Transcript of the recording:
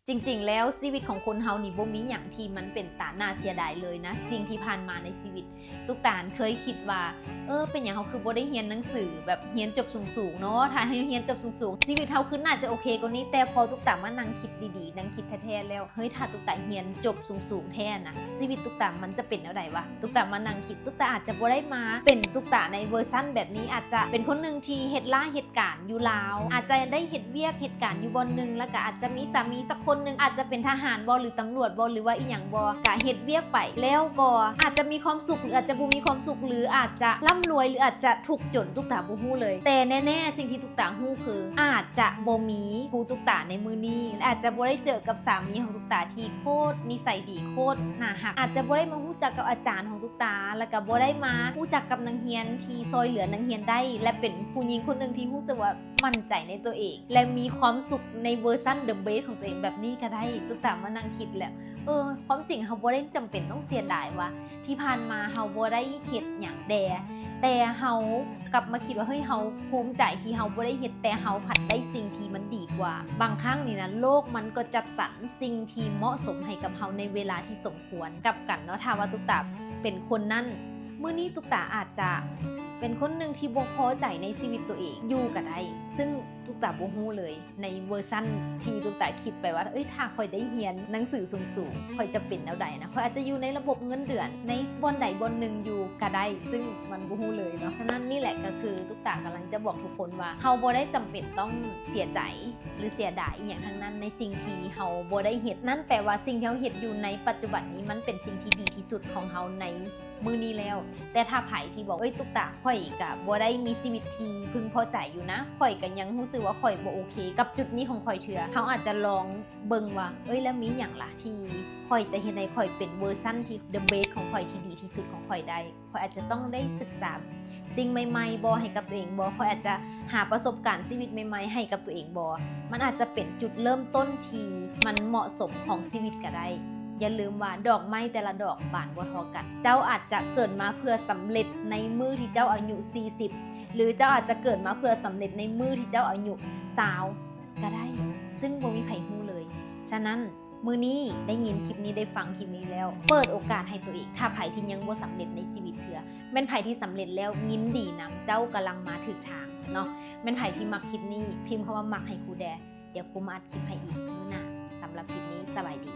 ຈິງໆແລ້ວຊີວິດຂອງຄົນເຮົານີ້ບໍ່ມີຫຍັງທີ່ມັນເປັນຕາໜ້າເສຍດາຍເລີຍນະ. ສິ່ງທີ່ຜ່ານມາໃນຊີວິດ ຕຸກຕາເຄີຍຄິດວ່າ ເອີ ເປັນຫຍັງເຮົາຄືບໍ່ໄດ້ຮຽນໜັງສື ແບບຮຽນຈົບສູງໆເນາະ? ຖ້າເຮົາຮຽນຈົບສູງໆ ຊີວິດເຮົາຄືໜ້າຈະໂອເຄກວ່ານີ້. ແຕ່ພໍຕຸກຕາມານັ່ງຄິດດີໆ ນັ່ງຄິດແທ້ໆແລ້ວ ເຮີ້ຍ ຖ້າຕຸກຕາຮຽນຈົບສູງໆແທ້ນະ ຊີວິດຕຸກຕາມັນຈະເປັນແນວໃດວະ? ຕຸກຕາມານັ່ງຄິດ ຕຸກຕາອາດຈະບໍ່ໄດ້ມາເປັນຕຸກຕາໃນເວີຊັນແບບນີ້ ອາດຈະເປັນຄົນໜຶ່ງທີ່ເຮັດລາເຮັດການຢູ່ລາວ ອາດຈະໄດ້ເຮັດວຽກເຮັດການຢູ່ບ່ອນໜຶ່ງ ແລ້ວກະອາດຈະມີສາມີສັກຄົນໜຶ່ງ ອາດຈະເປັນທະຫານບໍ ຫຼືຕຳຫຼວດບໍ ຫຼືວ່າອີ່ຫຍັງບໍ ກະເຮັດວຽກໄປ ແລ້ວກໍອາດຈະມີຄວາມສຸກ ຫຼືອາດຈະບໍ່ມີຄວາມສຸກ ຫຼືອາດຈະລ່ຳລວຍ ຫຼືອາດຈະທຸກຈົນ ຕຸກຕາບໍ່ຮູ້ເລີຍ. ແຕ່ແນ່ໆ ສິ່ງທີ່ຕຸກຕາຮູ້ຄື ອາດຈະບໍ່ມີຄູຕຸກຕາໃນມື້ນີ້ ແລະອາດຈະບໍ່ໄດ້ເຈີກັບສາມີຂອງຕຸກຕາທີ່ໂຄດນິໄສດີ ໂຄດໜ້າຮັກ ອາດຈະບໍ່ໄດ້ມາຮູ້ຈັກກັບອາຈານຂອງຕຸກຕາ ແລ້ວກະບໍ່ໄດ້ມາຮູ້ຈັກກັບນັກຮຽນທີ່ຊ່ອຍເຫຼືອນັກຮຽນໄດ້ ແລະເປັນຜູ້ຍິງຄົນໜຶ່ງທີ່ຮູ້ສຶກວ່າໝັ້ນໃຈໃນຕົວເອງ ແລະມີຄວາມສຸກໃນເວີຊັນ the best ຂອງຕົວເອງແບບນີ້ກະໄດ້. ຕຸກຕາມານັ່ງຄິດແລ້ວ ເອີ ຄວາມຈິງເຮົາບໍ່ໄດ້ຈຳເປັນຕ້ອງເສຍດາຍວ່າ ທີ່ຜ່ານມາເຮົາບໍ່ໄດ້ເຮັດຫຍັງແດ່ ແຕ່ເຮົາກັບມາຄິດວ່າ ເຮີ້ຍ ເຮົາພູມໃຈທີ່ເຮົາບໍ່ໄດ້ເຮັດ ແຕ່ເຮົາພັດໄດ້ສິ່ງທີ່ມັນດີກວ່າ. ບາງຄັ້ງນີ້ນະ ໂລກມັນກໍຈັດສັນສິ່ງທີ່ເໝາະສົມໃຫ້ກັບເຮົາໃນເວລາທີ່ສົມຄວນ. ກັບກັນເນາະ ຖ້າວ່າຕຸກຕາເປັນຄົນນັ້ນ ມື້ນີ້ຕຸກຕາອາດຈະເປັນຄົນໜຶ່ງທີ່ບໍ່ພໍໃຈໃນຊີວິດຕົວເອງຢູ່ກະໄດ້ ຊຶ່ງຕຸກຕາບໍ່ຮູ້ເລີຍ ໃນເວີຊັນທີ່ຕຸກຕາຄິດໄປວ່າ ເອີຍ ຖ້າຂ້ອຍໄດ້ຮຽນໜັງສືສູງໆ ຂ້ອຍຈະເປັນແນວໃດນະ? ຂ້ອຍອາດຈະຢູ່ໃນລະບົບເງິນເດືອນ ໃນບ່ອນໃດບ່ອນໜຶ່ງຢູ່ກະໄດ້ ຊຶ່ງມັນບໍ່ຮູ້ເລີຍເນາະ. ສະນັ້ນນີ້ແຫຼະກະຄືຕຸກຕາກຳລັງຈະບອກທຸກຄົນວ່າ ເຮົາບໍ່ໄດ້ຈຳເປັນຕ້ອງເສຍໃຈ ຫຼືເສຍດາຍອີ່ຫຍັງທັງນັ້ນ ໃນສິ່ງທີ່ເຮົາບໍ່ໄດ້ເຮັດ. ນັ້ນແປວ່າສິ່ງທີ່ເຮົາເຮັດຢູ່ໃນປັດຈຸບັນນີ້ ມັນເປັນສິ່ງທີ່ດີທີ່ສຸດຂອງເຮົາໃນ ມື້ນີ້ແລ້ວ. ແຕ່ຖ້າໃຜທີ່ບອກ ເອີຍ ຕຸກຕາ ຂ້ອຍກະບໍ່ໄດ້ມີຊີວິດທີ່ເພິ່ງພໍໃຈຢູ່ນະ ຂ້ອຍກະຍັງຮູ້ສຶກວ່າຂ້ອຍບໍ່ໂອເຄກັບຈຸດນີ້ຂອງຂ້ອຍເທື່ອ ເຮົາອາດຈະລອງເບິ່ງວ່າ ເອີຍ ແລ້ວມີຫຍັງລະທີ່ຂ້ອຍຈະເຮັດໃຫ້ຂ້ອຍເປັນເວີຊັນທີ່ the best ຂອງຂ້ອຍ ທີ່ດີທີ່ສຸດຂອງຂ້ອຍໄດ້? ຂ້ອຍອາດຈະຕ້ອງໄດ້ສຶກສາສິ່ງໃໝ່ໆບໍ ໃຫ້ກັບຕົວເອງບໍ? ຂ້ອຍອາດຈະຫາປະສົບການຊີວິດໃໝ່ໆໃຫ້ກັບຕົວເອງບໍ? ມັນອາດຈະເປັນຈຸດເລີ່ມຕົ້ນທີ່ມັນເໝາະສົມຂອງຊີວິດກະໄດ້. ຢ່າລືມວ່າດອກໄມ້ແຕ່ລະດອກບານບໍ່ທໍ່ກັນ. ເຈົ້າອາດຈະເກີດມາເພື່ອສຳເລັດໃນມື້ທີ່ເຈົ້າອາຍຸສີ່ສິບ ຫຼືເຈົ້າອາດຈະເກີດມາເພື່ອສຳເລັດໃນມື້ທີ່ເຈົ້າອາຍຸຊາວກະໄດ້ ຊຶ່ງບໍ່ມີໃຜຮູ້ເລີຍ. ສະນັ້ນ ມື້ນີ້ໄດ້ຍິນຄລິບນີ້ ໄດ້ຟັງຄລິບນີ້ແລ້ວ ເປີດໂອກາດໃຫ້ຕົວເອງ. ຖ້າໃຜທີ່ຍັງບໍ່ສຳເລັດໃນຊີວິດເທື່ອ ແມ່ນໃຜທີ່ສຳເລັດແລ້ວ ຍິນດີນຳ ເຈົ້າກຳລັງມາຖືກທາງເນາະ. ແມ່ນໃຜທີ່ມັກຄລິບນີ້ ພິມຄຳວ່າມັກໃຫ້ຄູແດ່ ດຽວຄູມາອັດຄລິບໃຫ້ອີກມື້ໜ້າ. ສຳລັບຄລິບນີ້ ສະບາຍດີ.